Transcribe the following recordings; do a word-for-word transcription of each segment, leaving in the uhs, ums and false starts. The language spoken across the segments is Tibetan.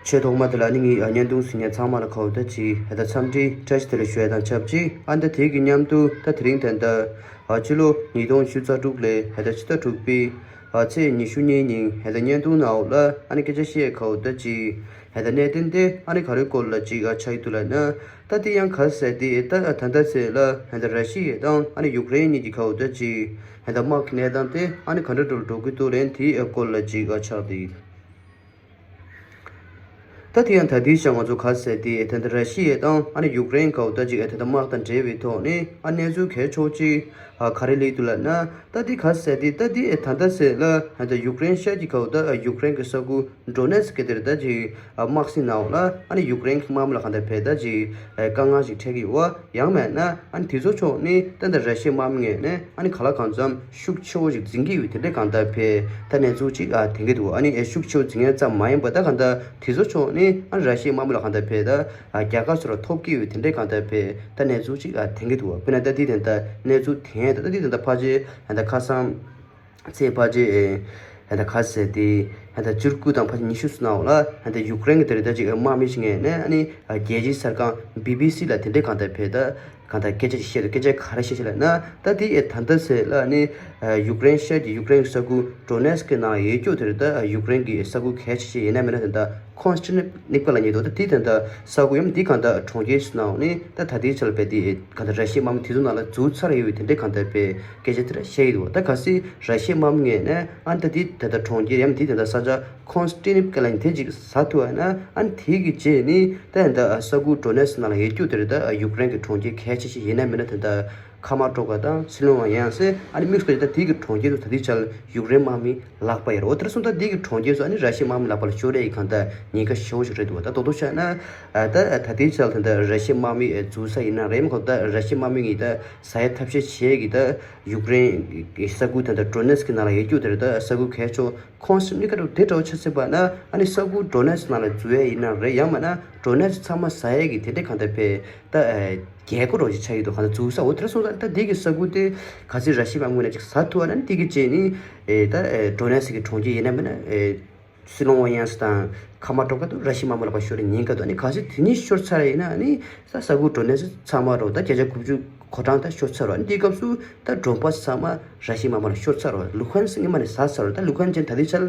ཆེས་ཐོག་མ་དེ་ལ་ནི་ངས་ཨ་བརྙན་ཐུང་གཟིགས་མཁན་ཚང་མ་ལ་ཁ་བོ་ད་ཅིག་ཧེ་ད་འཚམས་འདྲི་བཀྲ་ཤིས་བདེ་ལེགས་ཞུ་ཡ་དང་ཆབས་ཅིག་ཨ་ད་དེ་གི་མཉམ་དུ་ད་དེ་རིང་ད་ད་ཨ་ཕྱི་ལོ་ཉིས་སྟོང་ཉི་ཤུ་རྩ་དྲུག་ལོའི་ཧེ་ད་ཕྱི་ཟླ་དྲུག་པའི་ཨ་ཚེས་ཉི་ཤུ་གཉིས་ཉིན་ཧེ་ད་བརྙན་ཐུང་ནང་ལ་ཨ་ནི་སྐད་ཆ་བཤད་ཡ་ཁ་བོ་ད་ཅིག་ཧེ་ད་གནད་དོན་དེ་ཨ་ནི་ག་རེ་སྐོར་ལ་ཅིག་ཨ་ཆགས་ཀྱི་འདུག་ལབ་ན། ད་དེ་ཡང་ག་ཟེར་དེ་ད་ད་ད་ཟེར་ལ་ཧེ་ད་ར་ཤི་ཡ་དང་ཨ་ནི་ཡུཀ་རེན་གཉིས་ཀྱི་ཁ་བོ་ད་ཅིག་ཧེ་ད་དམག་གི་གནས་སྟངས་དེ་ཨ་ནི་ག་འདྲ་འགྲོ་འགྲོ་གི་འདུག་ལན་དེའི་སྐོར་ལ་ཅིག་ཨ་ཆགས་དེ། ད་དེ་ཡང་ད་དེའི་ཆ་ང་ཚོ་ག་ཟེར་དེ་ད་ད་ར་ཤི་ཡ་དང་ཨ་ནི་ཡུཀ་རེན་ཁ་བོ་ད་ཅིག་ཨ་ད་ད་དམག་དང་འབྲེལ་བའི་ཐོག་ནས་ཨ་གནས་ཚུལ་གལ་ཆེ་ཅིག་ཨ་ག་རེ་སླེབས་འདུག་ལབ་ན། ད་དེ་ག་ཟེར་དེ་ད་དེ་ཨེ་ད་ད་ཟེར་ལ་ཨ་ད་ཡུཀ་རེན་ཤར་གྱི་ཁ་བོ་ད་ཨ་ཡུཀ་རེན་གྱི་ས་ཁུལ་ཌོ་ནེ་སི་ཀི་དེར་ད་ཅིག་ཨ་དམག་སྲིད་གནང་བ་ལ་ཨ་ནི་ཡུཀ་རེན་གྱི་དམག་མི་ལ་གང་ལྟར་བས་ད་ཅིག་ཨ་དཀའ་ངལ་ཞིག་འཕྲད་ཀྱི་ཡོད་པ། ཡང་མེད་ན་ཨ་ནི་དེ་ཚོ་ཕྱོགས་ནི་ད་ལྟ་ར་ཤི་ཡའི་དམག་མི་ངོས་ནས་ཨ་ནི་ག་ལ་གང་འཚམ་ཤུགས་ཆེ་བོ་ཞིག་འཛིན་གྱི་ཡོད་དེ་འདྲའི་གང་ལྟར་བས་ད་གནས་ཚུལ་ཅིག་ཨ་དེང་གི་འདུག་ཨ་ནི་ཨེ་ཤུགས་ཆེ་བོ་འཛིན་ཡ་ཙམ་མ་ཡིན་པ་ད་གང་ལྟར་དེ་ཚོ་ཕྱོགས་ནི་ཨ་ནི་ར་ཤི་ཡའི་དམག་མི་ལ་གང་ལྟར་བས་ད་ཨ་རྒྱལ་ཁ་ཚོ་ལ་ཐོབ་ཀྱི་ཡོད་དེ་འདྲའི་གང་ལྟར་བས་ད་གནས་ཚུལ་ཅིག་ཨ་དེང་གི་འདུག་དཔེར་ན་ད་དེ་དེ་ད་གནས་ཚུལ་དེང་ད་ད་དེ་དེ་ད་ཕལ་ཆེར་ད་ཁ་སང་ཚེས་ཕལ་ཆེར་ཨེ་ད་ག་ཟེར་དེ་ད་བཅུ་དགུ་དང་ཕལ་ཆེར་ཉི་ཤུ་ཙམ་ནང་ལ་ད་ཡུཀ་རེན་གྱི་དེ་རེད་ད་ཅིག་དམག་མི་ཞིག་ངོས་ནས་ཨ་ནི་རྒྱལ་སྤྱིའི་གསར་ཁང་བི་བི་སི་ལ་དེ་འདྲའི་གང་ལྟར་བས་ད་གང་ལྟར་སྐད་ཆ་ཞིག་བཤད་འདུག་སྐད་ཆ་ག་རེ་བཤད་ཤེས་ལབ་ན། ད་དེ་ཨེ་ད་ལྟ་ཟེར་ལ་ཨ་ནི་ཡུཀ་རེན་ཤར་གྱི་ཡུཀ་རེན་གྱི་ས་ཁུལ་ཌོ་ནེ་སི་ཀི་ནང་ཡོད་རྒྱུ་དེ་རེད་ད་ཡུཀ་རེན་གྱི་ས་ཁུལ་གལ་ཆེ་ཤོས་ཡིན་ན་མིན་ན་དེ་ད། ཁོང་སི་ཊི་ནིབ་ཀ་ལ་ཉེ་དོ་ད་དེ་ད་ལྟ་ས་ཁུལ་ཡམ་དེ་གང་ལྟར་གྲོང་ཁྱེར་སུ་ནང་ནས་ད་ད་དེའི་ཆ་ལ་བས་དེ་གང་ལྟར་ར་ཤི་ཡའི་དམག་མི་དེ་ཚོ་ནང་ལ་འཛུལ་ཚར་ཡོད་པའི་དེ་འདྲའི་གང་ལྟར་བས་སྐད་ཆ་དེ་འདྲ་བཤད་ཡོད་འདུག་ད་གལ་སྲིད་ར་ཤི་ཡའི་དམག་མི་ངོས་ནས་ཨ་ད་དེ་ད་ལྟ་གྲོང་ཁྱེར་ཡམ་དེ་ད་ལྟ་ས་ཆ་ཁོང་སི་ཊི་ནིབ་ཀ་ལ་ཉེ་དེ་ཅིག་ཟ་ཐུབ་པ་ན་ཨ་དེ་གི་རྗེས་ནི་ད་ད་ལྟ་ས་ཁུལ་ཌོ་ནེ་སི་ནང་ལ་ཡོད་རྒྱུ་དེ་རེད་ད་ཡུཀ་རེན་གྱི་གྲོང་ཁྱེར་གལ་ཆེ་ཤོས་ཡིན་ན་མིན་ན་དེ་ད། ཁ་མ་ཀྲོ་ཀ་དང་སི་ལོ་ཝ་ཡང་སེ་ཨ་ནི་དམིགས་སུ་ད་དེ་གི་གྲོང་ཁྱེར་ཚོ་ད་དེ་ཆ་ལ་ཡུཀ་རེན་དམག་མི་ལག་པ་ཡོད་རེད། འོ་དེར་སོང་ད་དེ་གི་གྲོང་ཁྱེར་ཚོ་ཨ་ནི་ར་ཤི་ཡའི་དམག་མི་ལག་པ་ལ་ཤོར་ཡས་ཡི་གང་ལྟར་ཉེན་ཁ་ཞེ་པོ་ཞིག་རེད་འདུག་ད་རྡོག་རྡོག་ཆ་ན་ད་ད་དེ་ཆ་ལ་ད་ད་ར་ཤི་ཡའི་དམག་མི་འཛུལ་ས་ཡིན་ན་རེད་མ་གོ་ད་ར་ཤི་ཡའི་དམག་མི་གི་ད་ཟ་ཡས་ཐབས་ཤེས་བྱེད་ཀྱི་ད་ཡུཀ་རེན་གི་ས་ཁུལ་ད་ད་ཌོ་ནེ་སི་ཀི་ནང་ལ་ཡོད་རྒྱུ་དེ་རེད་ད་ས་ཁུལ་གལ་ཆེ་ཁོང་སི་ཊི་ནིབ་ཀ་དེ་འདྲ་ཆ་ཟེར་བ་ན་ཨ་ནི་ས་ཁུལ་ཌོ་ནེ་སི་ནང་ལ་འཛུལ་ཡས་ཡིན་ན་རེད་ཡང་མིན་ན་ཌོ་ནེ་སི་ཚང་མ་ཟ་ཡས་ཀྱི་དེ་འདྲའི་གང་ལྟར་བས་ད་རྒྱལ་སྒོ་རོགས་ཅིག་ཆགས་ཡོད་འདུག་གང་ལྟར་འཛུལ་ས་འོ་དེར་སོང་ཙང་ད་འདི་གི་ས་ཁུལ་དེ་ག་ཚོད་ར་ཤི་ཡའི་དམག་མི་ངོས་ནས་ཅིག་ཟ་ཐུབ་པ་ན་འདི་གི་རྗེས་ནི་ད་ཌོ་ནེ་སི་གི་གྲོང་ཁྱེར་ཡིན་ན་མིན་ན་སི་ལོ་ཝ་ཡང་སི་དང་ཁ་མ་ཀྲོ་ཀ་དུ་ར་ཤི་ཡའི་དམག་མི་ལག་པ་ཤོར་ཉེན་ཁ་འདུག་ཨ་ནི་ག་ཚོད་དེ་གཉིས་ཤོར་ཚར་ཡིན་ན་ཨ་ནི་ད་ས་ཁུལ་ཌོ་ནེ་སི་ཚང་མ་རོ་ད་བརྒྱ་ཆ་དགུ་བཅུ་གོ་གྲངས་ད་ཤོར་ཚར་རོ། ཨ་ནི་འདི་སྐབས་སུ་ད་ཌོན་པཱ་སི་ཚང་མ་ར་ཤི་ཡའི་དམག་མི་ལ་ཤོར་ཚར་རོ། ལུ་ཧན་སི་སྔོན་མ་ནས་ཟ་ཚར་རོ། ད་ལུ་ཧན་ཅན་ད་ལྟའི་ཆར་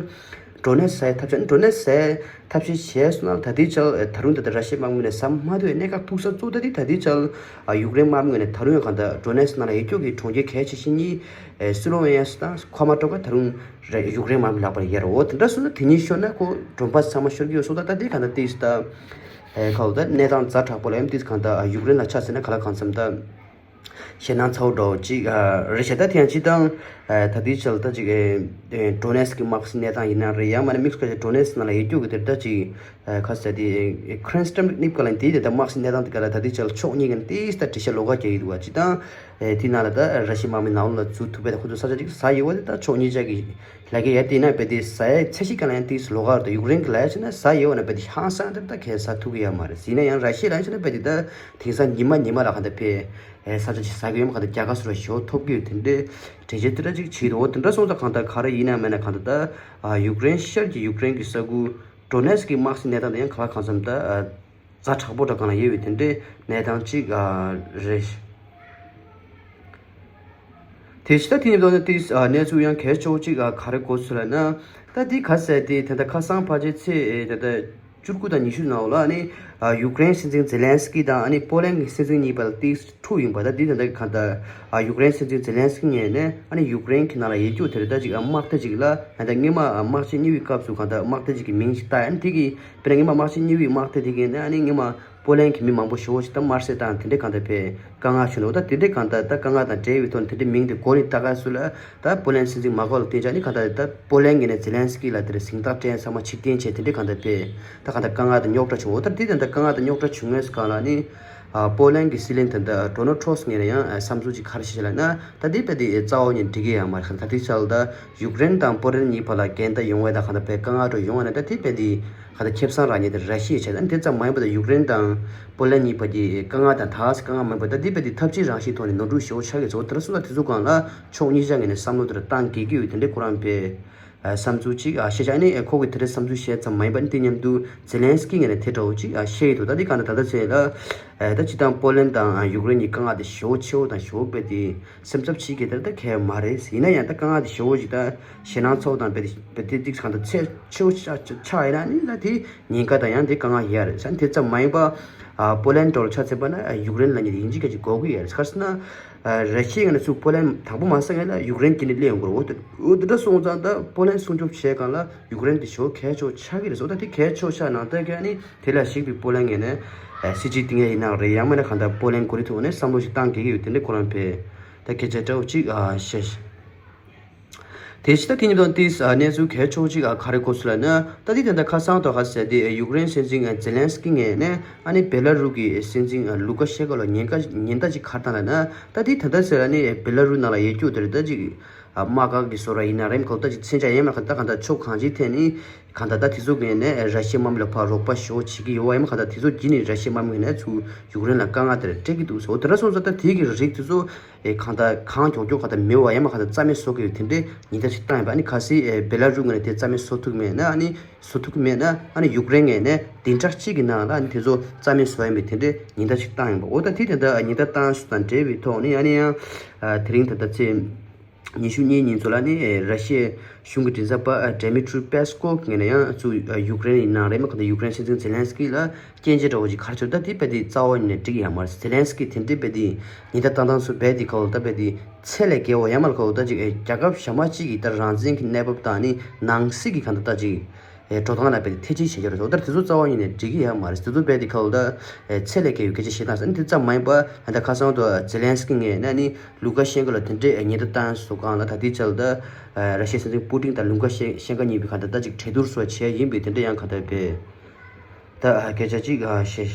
ཌོ་ནེ་སི་ཟ་ཡའི་ཐབས་ཤེས་ཌོ་ནེ་སི་ཟ་ཡའི་ཐབས་ཤེས་བྱས་སོང་ན་ད་ལྟའི་ཆར་ད་རུང་ད་ལྟ་ར་ཤི་ཡའི་དམག་མི་ནས་ཟ་མ་ཐུབ་པའི་གནད་འགག་ཐུག་ས་གཙོ་ད་ལྟའི་ད་ལྟའི་ཆར་ཡུཀ་རེན་དམག་མི་ནས་ད་རུང་ཡང་གང་ལྟར་ཌོ་ནེ་སི་ནང་ལ་ཡོད་རྒྱུ་གི་གྲོང་ཁྱེར་གལ་ཆེ་ཤོས་གཉིས་སི་ལོ་ཝེ་ཡ་དང་ཁ་མ་ཀྲོ་ཀ་ད་རུང་ཡུཀ་རེན་དམག་མི་ལག་པར་ཡོད་རེད། འོ་དེ་འདྲ་སོང་ན་དེ་གཉིས་ཤོར་ན་ཁོ་ཌོན་པཱ་སི་ཚང་མ་ཤོར་གྱི་ཡོད་སོང་ད་ད་ལྟའི་གང་ལྟར་ཏིས་ད། ཨེ་ཁ་འོ་ད་གནས་སྟངས་ཛ་དྲག་པོ་ལ་ཡང་ཏིས་གང་ལྟར་ཡུཀ་རེན་ལ་ཆ་ཟེར་ན་ག་ལ་གང་འཚམ་ད། ཞེད་སྣང་ཚ་བོ་འདྲ་བོ་ཅིག་རེད་ཤག་ད་དེ་ཡང་སྤྱིར་བཏང་ད་ལྟའི་ཆར་ད་ཅིག་ཌོ་ནེ་སི་གི་དམག་སའི་གནས་སྟངས་ཡིན་ན་རེད་ཡང་མིན་ན་དམིགས་སུ་བཀར་ཅིག་ཌོ་ནེ་སི་ནང་ལ་ཡོད་རྒྱུ་གི་དེར་ད་ཅིག་ཁ་ཟེར་དེ་ཁྲེན་སི་ཊམ་རིག་གནས་སྐབས་ལ་དེའི་དེ་ད་དམག་སའི་གནས་སྟངས་དེ་ག་ལ་ད་ལྟའི་ཆར་ཕྱོགས་གཉིས་ཀྱི་ཏིས་ད་འགྲེལ་བཤད་ལོགས་ཀ་རྒྱག་གི་འདུག་བ་སྤྱིར་བཏང་དེ་ནང་ལ་ད་ར་ཤི་ཡའི་དམག་མི་ནང་ལོགས་ལ་འཛུལ་ཐུབ་པའི་ད་ཁོ་ཚོ་ས་ཆ་ཅིག་ཟ་ཡོད་བ་དེ་ད་ཕྱོགས་གཉིས་ཆ་གི་ལ་གེ་ཡ་དེ་ན་བེ་དེ་ཟ་ཡའི་ཚད་གཞི་ག་ལ་ཡང་ཏིས་ལོག་ག་རེད། ཡུཀ་རེན་གི་ལ་ཡ་ཆེ་ན་ཟ་ཡོད་ན་བེ་དེ་ཧང་སང་དེ་ད་གས་ཟ་ཐུབ་ཀྱི་ཡ་མ་རེད། ཟིན་ན་ཡང་ར་ཤི་ཡ་ལ་ཡ་ཆེ་ན་བེ་དེ་ད་དེང་སང་ཉི་མ་ཉི་མ་ལ་ག་འདྲ་བེ་ས་ཆ་ཅིག་ཟ་གི་ཡོད་མ་ག་འདྲ་རྒྱ་གར་སུ་ར་ཞོ་ཐོབ་ཀྱི་ཡོད་དེ་འདྲའི་འགྲེལ་བཤད་དེ་འདྲ་ཅིག་བྱེད་དོ། དེ་འདྲ་སོང་ཙང་གང་ལྟར་ག་རེ་ཡིན་ན་མེད་ན་གང་ལྟར་ད་ཡུཀ་རེན་ཤར་གྱི་ཡུཀ་རེན་གི་ས་ཁུལ་ཌོ་ནེ་སི་གི་དམག་སའི་གནས་སྟངས་དེ་ཡང་ག་ལ་གང་འཚམ་ད། ཛ་དྲག་པོ་འདྲ་གང་ལ་ཡོད་པའི་དེ་འདྲའི་གནས་སྟངས་ཅིག་རེད། དེ་ཕྱི་ད་དེ་ཡིན་ལོ་ན་དེ་གནས་ཚུལ་ཡང་གལ་ཆེ་བོ་ཅིག་ག་རེ་གོ་ཚུལ་ལ་ན། ད་དེ་ག་ཟེར་དེ་ད་ལྟ་ཁ་སང་ཕལ་ཆེར་ཚེས་ད་ལྟ་བཅུ་དགུ་དང་ཉི་ཤུ་ནང་ལ་ནི་ཡུཀ་རེན་སྲིད་འཛིན་ཛེ་ལན་སི་ཀི་དང་ཨ་ནི་པོ་ལན་གྱི་སྲིད་འཛིན་གཉིས་བར་ཏིས་འཁྲུག་ཡིན་པ། ད་དེ་ད་ལྟ་ག་ད་ཡུཀ་རེན་སྲིད་འཛིན་ཛེ་ལན་སི་ཀི་ངོས་ནས་ཨ་ནི་ཡུཀ་རེན་གྱི་ནང་ལ་ཡོད་རྒྱུ་དེ་རེད། ད་ཅིག་དམག་སྡེ་ཅིག་ལ་ད་སྔོན་མ་དམག་ཆེན་གཉིས་པའི་སྐབས་སུ་ག་ད་དམག་སྡེ་ཅིག་གི་མིང་ཞིག་བཏགས་ཨ་ནི་དེ་གི་དཔེར་ན་སྔོན་མ་དམག་ཆེན་གཉིས་པའི་དམག་སྡེ་དེ་གི་ནས་ཨ་ནི་སྔོན་མ་པོ་ལན་གྱི་མི་མང་པོ་ཞེ་པོ་ཞིག་ད་དམར་གསོད་བཏང་དེ་འདྲའི་གང་ལྟར་བས་དཀའ་ངལ་བྱུང་འདུག་ད་དེ་འདྲའི་གང་ལྟར་ད་དཀའ་ངལ་དང་འབྲེལ་བའི་ཐོག་ནས་དེ་འདྲའི་མིང་དེ་མགོ་ནས་བཏགས་ཁ་སུ་ལ་ད་པོ་ལན་སྲིད་འཛིན་མ་ཀོ་ལ་བསྟན་ཅག་ནི་གང་ལྟར་ད་པོ་ལན་གྱི་ནས་ཛེ་ལན་སི་ཀི་ལ་དེར་གཟེངས་རྟགས་སྤྲད་ཚང་མ་ཕྱིར་འཐེན་བྱས་དེ་འདྲའི་གང་ལྟར་བས་ད་གང་ལྟར་དཀའ་ངལ་དང་རྙོག་དྲ་བྱུང་འོ། ད་དེ་ད་ད་དཀའ་ངལ་དང་རྙོག་དྲ་བྱུང་ངེས་སུ་གང་ལ་ནི་པོ་ལན་གྱི་སྲིད་བློན་ད་ད་ཌོ་ནལ་ཊྲམ་ངོས་ནས་ཡང་བསམ་ཚུལ་ཅིག་ག་རེ་བཤད་ལ་ན་ད་དེ་བས་དེ་རྩ་བ་ཉིད་འགྲིག་གི་ཡང་མ་རེད། ད་དེ་ཆ་ལ་ད་ཡུཀ་རེན་དང་པོ་ལན་གཉིས་བར་ལ་འགལ་ཟླ་ཡོང་བའི་ད་གང་ལྟར་བས་དཀའ་ངལ་འགྲོ་ཡོང་བ་ན་ད་དེ་བས་དེ། ཁ་ད་ཁེ་བཟང་རག་ཉེ་དེ་ར་ཤི་ཡའི་ཆ་ད་དེ་ཙམ་མ་ཡིན་པ་ད་ཡུཀ་རེན་དང་པོ་ལན་གཉིས་བར་གྱི་དཀའ་ངལ་དང་ད་ག་སེ་དཀའ་ངལ་མ་ཡིན་པ་ད་དེ་བས་དེ་འཐབ་ཇུས་རང་བཞིན་ཐོག་ནས་ནོར་འཁྲུལ་ཞེ་པོ་ཆགས་ཀྱི་ཚོ་དེ་ར་སུ་ད་དེ་ཚོ་གང་ལ་ཕྱོགས་གཉིས་ཆ་ངོས་ནས་བསམ་བློ་དེ་ར་བཏང་དགོས་ཀྱི་ཡོད་དེ་འདྲའི་ཁོ་རང་བས་ བསམ་ཚུལ་ཅིག་བཤད་བྱ། ཨ་ནི་ཁོ་གི་དེ་འདྲའི་བསམ་ཚུལ་བཤད་ཙམ་མ་ཡིན་པར་དེ་མཉམ་དུ་ཛེ་ལན་སི་ཀི་ངོས་ནས་དེ་འདྲ་བོ་ཅིག་བཤད་ཡོད་འདུག་ད་དེ་གང་ལྟར་ད་ལྟ་ཚེ་ལ་ད་སྤྱིར་བཏང་པོ་ལན་དང་ཡུཀ་རེན་གཉིས་དཀའ་ངལ་དེ་ཞེ་པོ་ཆེ་བོ་དང་ཞེ་པོ་དཔེ་དེ་སེམས་འཚབ་བྱེད་ཀྱི་དེ་ད་གལ་མ་རེད། ཡིན་ན་ཡང་ད་དཀའ་ངལ་དེ་ཞེ་པོ་ཅིག་ད་ཞེད་སྣང་ཚ་བོ་དང་དཔེ་དེ་དཔེ་དེ་ཏིག་གང་ལྟར་ཚད་ཆེ་བོ་ཆགས་ཆགས་ཡིན་ན་ནི་ད་དེ་ཉེན་ཁ་དང་ཡང་དེ་དཀའ་ངལ་ཡོད་རེད། ས་དེ་ཙམ་མ་ཡིན་པ། ཨ་པོ་ལན་འདྲ་བོ་ཆ་མཚོན་པ་ན་ཨ་ཡུཀ་རེན་ལབ་མཁན་དེ་ཡིན་གཅིག་མིན་གཅིག་དགོས་ཀྱི་ཡོད་རེད། ག་རེ་ཟེར་ན། ཨ་ར་ཤི་ཡའི་ངོས་ནས་ཚུར་པོ་ལན་དང་པོ་མ་ཟ་མཁན་ལ་ཡུཀ་རེན་སྐྱིད་ནས་སླེབས་ཡོང་གི་རེད། འོ་དེ་འོ་དེ་འདྲ་སོང་ཙང་ད་པོ་ལན་སྲུང་སྐྱོབ་བྱེད་སྒང་ལ་ཡུཀ་རེན་དེ་ཞེ་པོ་གལ་ཆེ་བོ་ཆགས་ཀྱི་རེད་ཟེར། ད་དེ་གལ་ཆེ་བོ་ཆགས་ནང་ལྟར་གྱི་ཨ་ནི་དེ་ལ་གཞིགས་པའི་པོ་ལན་ངོས་ནས་ཨ་སྲིད་ཇུས་བཏིང་ཡ་ཡིན་ན་རེད། ཡང་མིན་ན་གང་ལྟར་པོ་ལན་གོ་རིམ་ཐོག་ནས་བསམ་བློ་ཞིག་བཏང་དགོས་ཀྱི་ཡོད། དེ་འདྲ་ཁོ་རང་ཕེ་ད་སྐད་ཆ་འདྲ་བོ་ཅིག་ཨ་བཤད། དེ་བཞིན་ད་དེ་ཉིད་དང་ཏིས་གནས་ཚུལ་གལ་ཆེ་བོ་གཅིག་ག་རེ་གོ་སོང་ལབ་ན། ད་དེ་དེ་འདྲ་ཁ་སང་དུ་ཧ་ཟེར་དེ་ཡུཀ་རེན་སྲིད་འཛིན་ཛེ་ལན་སི་ཀི་ངོས་ནས་ཨ་ནི་བེ་ལ་རུ་གི་སྲིད་འཛིན་ལུ་ཀ་ཤེན་ཀོ་ལ་ཉེན་ཁ་ཉེན་བརྡ་ཅིག་ག་རེ་བཏང་ལབ་ན། ད་དེ་ད་ལྟ་ཟེར་ཨ་ནི་བེ་ལ་རུ་ནང་ལ་ཡོད་རྒྱུ་དེ་རེད། ད་ཅིག་དམག་སྒར་གྱི་བཟོ་འདྲ་ཡིན་ན་རེད། མ་གོ་ད་ཅིག་མཚོན་ཆ་ཡིན་མ་ག་ད་གང་ལྟར་ཕྱོགས་གང་ཅིའི་ཐད་ནས་གང་ལྟར་ད་དེ་ཚོ་གི་ནས་ར་ཤི་ཡའི་དམག་མི་ལ་ཕར་རོགས་པ་ཞེ་པོ་བྱེད་ཀྱི་ཡོད་པ་ཡིན་མ་ག་ད་དེ་ཚོ་བརྒྱུད་ནས་ར་ཤི་ཡའི་དམག་མི་ནས་ཚུར་ཡུཀ་རེན་ལ་དཀའ་ངལ་དེ་འདྲ་སྤྲད་ཀྱི་འདུག་ཟེར། འོ་དེ་འདྲ་སོང་ཙང་ད་དེ་གི་རིགས་དེ་ཚོ་ཨེ་གང་ལྟར་གང་མགྱོགས་མགྱོགས་གང་ལྟར་མེད་པ་ཡང་མ་གང་ལྟར་རྩ་མེད་བཟོ་དགོས་དེ་འདྲའི་ཉེན་བརྡ་ཞིག་བཏང་ཡོད་པ། ཨ་ནི་གལ་སྲིད་ཨེ་བེ་ལ་རུ་ངོས་ནས་དེ་རྩ་མེད་བཟོ་ཐུབ་མེད་ན་ཨ་ནི་བཟོ་ཐུབ་མེད་ན་ཨ་ནི་ཡུཀ་རེན་ངོས་ནས་བདུན་ཕྲག་གཅིག་གི་ནང་ལ་ཨ་ནི་དེ་ཚོ་རྩ་མེད་བཟོ་ཡ་མེད་དེ་འདྲའི་ཉེན་བརྡ་ཞིག་བཏང་ཡོད་པ། འོ་ད་དེ་དེ་འདྲ་ཉེན་བརྡ་བཏང་ཞིག་དང་འབྲེལ་བའི་ཐོག་ནས་ཨ་ནི་ཡང་ཨ་དེ་རིང་ད་ལྟ་ཚེས་ཉི་ཤུ་གཉིས་ཉིན་ཚོ་ལ་ནི་ར་ཤི་ཡའི་གཞུང་གི་མགྲིན་ཚབ་པ་ཌེ་མི་ཊྲི་པེ་སི་ཀོབ་ངོས་ནས་ཡང་ཚུར་ཡུཀ་རེན་ཡིན་ན་རེད་མ་གང་ལྟར་ཡུཀ་རེན་སྲིད་འཛིན་ཛེ་ལན་སི་ཀི་ལ་སྐྱོན་བརྗོད་འདྲ་བོ་ཅིག་ག་རེ་བྱུང་། ད་དེ་རྦད་དེ་རྩ་བ་ཉིད་ནས་འགྲིག་ཡོད་མ་རེད། ཛེ་ལན་སི་ཀི་དེ་འདྲའི་རྦད་དེ་ཉེན་བརྡ་བཏང་སྟངས་སུ་རྦད་དེ་ག་བོ་ད་རྦད་དེ་ཚད་ལས་བརྒལ་བ་ཡོད་མ་རེད། ག་བོ་ད་ཅིག་རྒྱལ་ཁབ་གཞན་པ་གཅིག་གི་ད་རང་བཙན་གྱི་གནས་བབ་དང་ནི་ནང་སྲིད་ཀྱི་གང་ལྟར་ད་ཅིག་ཨེ་འགྲོ་སྟངས་ལ་རྦད་དེ་ཐེ་ཇུས་བྱེད་ཀྱི་རེད་ཟེར། ད་དེ་ཚོ་རྩ་བ་ཉིད་ནས་འགྲིག་གི་ཡོད་མ་རེད། དེ་ཚོ་རྦད་དེ་ག་བོ་ད་ཨེ་ཚད་ལས་བརྒལ་བའི་སྐད་ཆ་བཤད་སྟངས་ཟེར་ནི་དེ་ཙམ་མ་ཡིན་པ། ད་ཁ་སང་དུ་ཛེ་ལན་སི་ཀི་ངོས་ནས་ནི་ལུ་ཀ་ཤེན་ཀོ་ལ་དེ་འདྲའི་ཉེན་བརྡ་བཏང་སོང་སྒང་ལ་ད་ལྟའི་ཆར་ད་ར་ཤི་ཡའི་སྲིད་འཛིན་པུ་ཏིན་དང་ལུ་ཀ་ཤེན་ཀ་གཉིས་པོས་གང་ལྟར་ད་ཅིག་གྲོས་བསྡུར་སོགས་བྱས་ཡིན་པའི་དེ་འདྲ་ཡང་གང་ལྟར་རྦད་དེ་སྐད་ཆ་ཅིག་བཤད།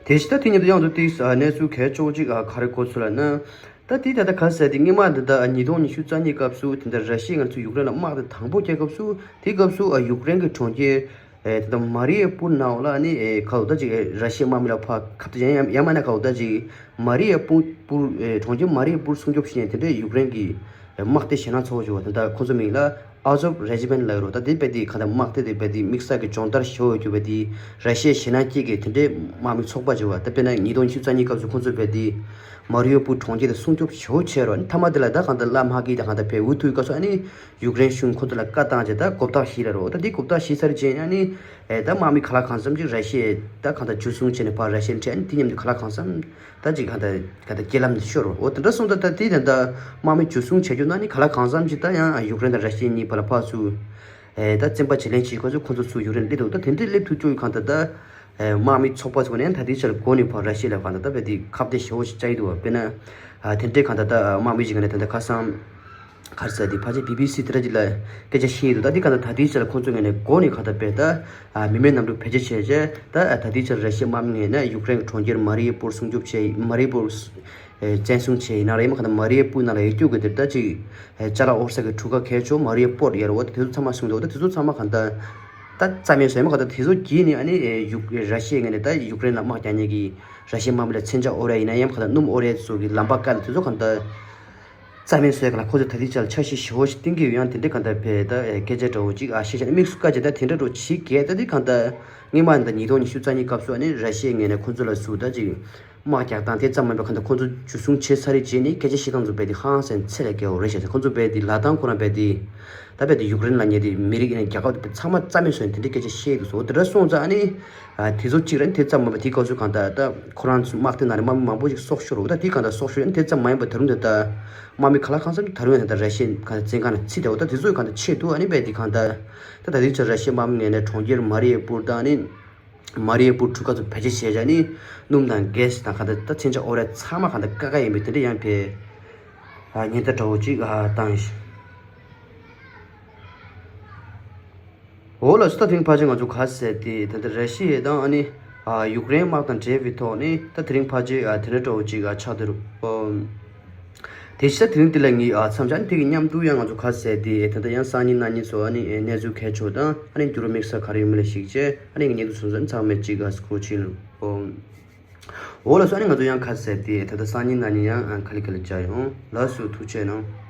དེ་བཞིན་ད་དེ་མཉམ་དུ་ཡང་དུ་ཏིས་གནས་ཚུལ་གལ་ཆེ་བོ་ཅིག་ག་རེ་གོ་སོང་ལབ་ན། ད་དེ་ད་ལྟ་ག་རེ་ཟེར་དེ་སྔོན་མ་འདི་ད་ཉིས་སྟོང་ཉི་ཤུ་རྩ་གཉིས་སྐབས་སུ་དེ་འདྲ་ར་ཤི་ཡས་ང་ཚོ་ཡུཀ་རེན་ལ་དམག་དེ་དང་པོ་རྒྱག་སྐབས་སུ་དེ་སྐབས་སུ་ཡུཀ་རེན་གྱི་གྲོང་ཁྱེར་ཨེ་དེ་ད་མ་རི་ཡ་པུར་ནང་ལ་ནི་ཨེ་ག་བོ་ད་ཅིག་ཨེ་ར་ཤི་ཡའི་དམག་མི་ལ་ཕར་ཁ་གཏད་ཡང་ཡང་མ་ན་ག་བོ་ད་ཅིག་མ་རི་ཡ་པུར་པུར་ཨེ་གྲོང་ཁྱེར་མ་རི་ཡ་པུར་སྲུང་སྐྱོབ་བྱེད་མཁན་དེ་འདྲའི་ཡུཀ་རེན་གྱི་དམག་སྡེ་ཞེད་སྣང་ཚ་བོ་ཞིག་ཡོད་པ་དེ་ད་ཁོ་ཚོ་མིང་ལ་ཨ་ཛོབ་རེ་ཇི་མེན་ལབ་ཡོད་རེད། ད་དེ་རྦད་དེ་གང་ལྟར་དམག་སྡེ་དེ་རྦད་དེ་དམིགས་བསལ་གྱི་སྦྱོང་བརྡར་ཞུ་འོས་རྒྱུ་རྦད་དེ་ར་ཤི་ཡའི་ཞེད་སྣང་སྐྱེ་གི་དེ་འདྲའི་དམག་མི་ཚོགས་པ་ཞིག་ཡོད་པ། ད་དཔེར་ན་ཉིས་སྟོང་ཉི་ཤུ་རྩ་གཉིས་སྐབས་སུ་ཁོ་ཚོ་རྦད་དེ་མ་རི་ཡོ་པུར་གྲོང་ཁྱེར་དེ་སྲུང་སྐྱོབ་ཞེ་པོ་བྱས་རོགས། མཐའ་མ་དེ་ལ་ད་གང་ལྟར་བླ་མ་གིས་ད་གང་ལྟར་ཕེབས་འུ་ཐུག་གི་སྐབས་སུ་ཨ་ནི་ཡུཀ་རེན་གཞུང་ཁོ་ཚོ་ལ་བཀའ་བཏང་རྗེས་ད་གོ་བརྡ་ཞིག་ལ་རོགས། ད་དེ་གོ་བརྡ་ཞིག་ཚར་རྗེས་ཨ་ནི་ཨེ་ད་དམག་མི་ག་ལ་གང་འཚམ་ཅིག་ར་ཤི་ཡས་ད་གང་ལྟར་འཇུ་བཟུང་བྱས་ནས་ཕར་ར་ཤི་ཡར་འཁྲིད། ཨ་ནི་དེ་མཉམ་དུ་ག་ལ་གང་འཚམ་ད་ཅིག་གང་ལྟར་གང་ལྟར་རྐྱེན་ལམ་དུ་ཤོར་རོ། འོ་དེ་འདྲ་སོང་ཙང་ད་དེ་ད་ལྟ་དམག་མི་འཇུ་བཟུང་བྱེད་རྒྱུ་ན་ནི་ག་ལ་གང་འཚམ་ཅིག་ད་ཡང་ཡུཀ་རེན་དང་ར་ཤི་ཡ་གཉིས་བར་ལ་ཕར་ཚུར་ཨེ་ད་བཙན་པ་བྱེད་ལེན་བྱེད་ཁོ་ཚོ་ཁོ་ཚོ་ཚུར་ཡུཀ་རེན་སླེབས་འདུག་ད་དེ་འདྲའི་སླེབས་ཐུབ་རྒྱུ་ཡི་གང་ལྟར་ད་ཨེ་དམག་མི་ཚོགས་པ་ཚོ་ནས་ད་དེ་ཆར་འགོ་ནས་ཕར་ར་ཤི་ཡ་ལ་གང་ལྟར་ད་རྦད་དེ་ཁ་གཏད་ཞེ་པོ་ཞིག་བཅག་གི་འདུག་བ། དཔེར་ན་ཨ་དེ་འདྲའི་གང་ལྟར་ད་དམག་མི་ཞིག་ནས་ད་ལྟ་ཁ་སང་ག་རེ་ཟེར་དེ་ཕལ་ཆེར་བི་བི་སི་དེ་འདྲ་ཅིག་ལ་སྐད་ཆ་བཤད་ཡོད་འདུག་ད་འདི་ག་ད་ད་ལྟའི་ཆར་ཁོང་ཚོ་ངོས་ནས་འགོ་ནས་ག་ད་དཔེ་ད་ཨ་མི་མེད་གནམ་གྲུ་བེད་སྤྱོད་བྱས་རྗེས་ད་ཨ་ད་ལྟའི་ཆར་ར་ཤི་ཡའི་དམག་མི་ངོས་ནས་ཡུཀ་རེན་གྱི་གྲོང་ཁྱེར་མ་རི་ཡ་པུར་སྲུང་སྐྱོབ་བྱས། མ་རི་ཡ་པུར་ཨེ་བཙན་བཟུང་བྱས་ཡིན་ན་རེད། མ་ག་ད་མ་རི་ཡ་པུར་ནང་ལ་ཡོད་རྒྱུ་གི་དེ་ད་ཅིག་ཨེ་ཅ་ལག་དབོར་ས་གི་གྲུ་ཁ་གལ་ཆེ་བོ་མ་རི་ཡ་པོར་ཡོད་རེད་བ། ད་དེ་ཚོ་ཚང་མ་བཟུང་འདུག་ད་དེ་ཚོ་ཚང་མ་ག་ད་ད་རྩ་མེད་བཟོས། མ་ག་ད་དེ་ཚོ་བརྒྱུད་ནས་ཨ་ནི་ཨེ་ཡུཀ་ར་ཤི་ཡའི་ངོས་ནས་ད་ཡུཀ་རེན་ལ་དམག་རྒྱག་མཁན་གྱི་ར་ཤི་ཡའི་དམག་མི་ལ་མཚོན་ཆ་དབོར་ཡ་ཡིན་ན་ཡང་མ་ག་ད་སྣུམ་དབོར་ཡ་སོགས་ཀྱི་ལམ་པ་བཀག་ལ་དེ་ཚོ་ག་ད་རྩ་མེད་བཟོས་ག་ལ་ཁོ་ཚོས་ད་ལྟའི་ཆར་འཆར་གཞི་ཞེ་པོ་ཞིག་བཏིང་གི་ཡོད། ཡང་དེ་འདྲའི་ག་ད་བས་ད་སྐད་ཆ་འདྲ་བོ་ཅིག་ཨ་བཤད་བྱས་ན་དམིགས་སུ་བཀར་བྱས་ད་དེ་འདྲ་འདྲ་བོ་བྱེད་གས་ད་དེ་ག་ད་སྔོན་མ་ད་ཉིས་སྟོང་ཉི་ཤུ་རྩ་གཉིས་སྐབས་སུ་ཨ་ནི་ར་ཤི་ཡའི་ངོས་ནས་ཁོ་ཚོ་ལ་ཟུར་ད་ཅིག་དམག་རྒྱག་སྟངས་དེ་ཙམ་མ་ཡིན་པར་ག་ད་ཁོ་ཚོ་འཇུ་བཟུང་བྱས་ཚར་རེད་བྱས་ནས་སྐད་ཆ་བཤད་སྟངས་ཚོ་རྦད་དེ་ཧང་སང་ཚད་ལས་བརྒལ་བ་རེད་བྱས་ཚེ་ཁོ་ཚོ་རྦད་དེ་ལབ་སྟངས་ཁོ་རང་རྦད་དེ་ད་རྦད་དེ་ཡུཀ་རེན་ལབ་མཁན་དེ་མི་རིགས་ཡིན་ན་རྒྱལ་ཁབ་དེ་ཚང་མ་རྩ་མེད་བཟོས་ནས་དེ་འདྲའི་སྐད་ཆ་བཤད་འདུག་ཟེར། འོ་དེ་འདྲ་སོང་ཙང་ཨ་ནི་ཨ་དེ་ཚོ་གཅིག་རེད། དེ་ཙམ་མ་ཡིན་པར་དེའི་སྐབས་སུ་གང་ལྟར་ད་ཁོ་རང་ཚོ་དམག་དེ་ནང་ནས་དམག་མི་མང་པོ་ཞིག་སྲོག་ཤོར་འདུག་ད་དེ་གང་ལྟར་སྲོག་ཤོར་ཡང་དེ་ཙམ་མ་ཡིན་པར་ད་རུང་དེ་ད་དམག་མི་ག་ལ་གང་འཚམ་ད་རུང་ཡང་ད་ལྟ་ར་ཤི་ཡའི་གང་ལྟར་བཙོན་ཁང་ནང་ཚུད་བསྡད་འོ། ད་དེ་ཚོ་གང་ལྟར་ཆེད་དུ་ཨ་ནི་རྦད་དེ་གང་ལྟར་ད་ད་དེ་ཚོ་ར་ཤི་ཡའི་དམག་མི་ངོས་ནས་གྲོང་ཁྱེར་མ་རི་ཡ་པུར་དང་ཨ་ནི་མ་རི་ཡ་པུར་གྲུ་ཁ་ཚོ་བེད་སྤྱོད་བྱས་བྱས་ནི་སྣུམ་དང་གྷེ་སི་དང་གང་ལྟར་ད་མཚོན་ཆ་དབོར་ཡ་ཚང་མ་གང་ལྟར་བཀག་ག་ཡིན་པའི་དེ་འདྲ་ཡང་ཕེ་ཨ་ཉེན་བརྡ་འདྲ་བོ་ཅིག་ཨ་བཏང་ཡོད། འོ་ལགས་སོ། ད་དེ་རིང་ཕལ་ཆེར་ང་ཚོ་ག་ཟེར་དེ་ད་ལྟ་ར་ཤི་ཡ་དང་ཨ་ནི་ཨ་ཡུཀ་རེན་དམག་དང་འབྲེལ་བའི་ཐོག་ནས་ད་དེ་རིང་ཕལ་ཆེར་ཨ་དེ་འདྲ་འདྲ་བོ་ཅིག་ཨ་ཆགས་བསྡད་འདུག་དེ་ཤ་དེ་རིང་འདི་ལ་ངས་ཨ་མཚམས་བཞག་ནས་དེ་གི་མཉམ་དུ་ཡང་ང་ཚོ་ག་ཟེར་དེ་ད་ལྟ་ཡང་སང་ཉིན་གནངས་ཉིན་སོགས་ཨ་ནི་གནས་ཚུལ་གལ་ཆེ་བ་དང་ཨ་ནི་འགྱུར་བ་དམིགས་བསལ་ག་རེ་ཡོད་མེད་ལ་གཞིགས་བྱས་ཨ་ནི་ངས་ཉིན་དུ་སོང་ཙང་ཚང་མས་ཅིག་ཨ་སྐུ་ཕྱིན་རུ། འོ་ལགས་སོ། ཨ་ནི་ང་ཚོ་ཡང་ག་ཟེར་དེ་ད་ལྟ་སང་ཉིན་གནངས་ཉིན་ཡང་ཨ་ནི་ག་ལེ་ག་ལེ་མཇལ་ཡོང་། ལགས་སོ། ཐུགས་རྗེ་གནང་།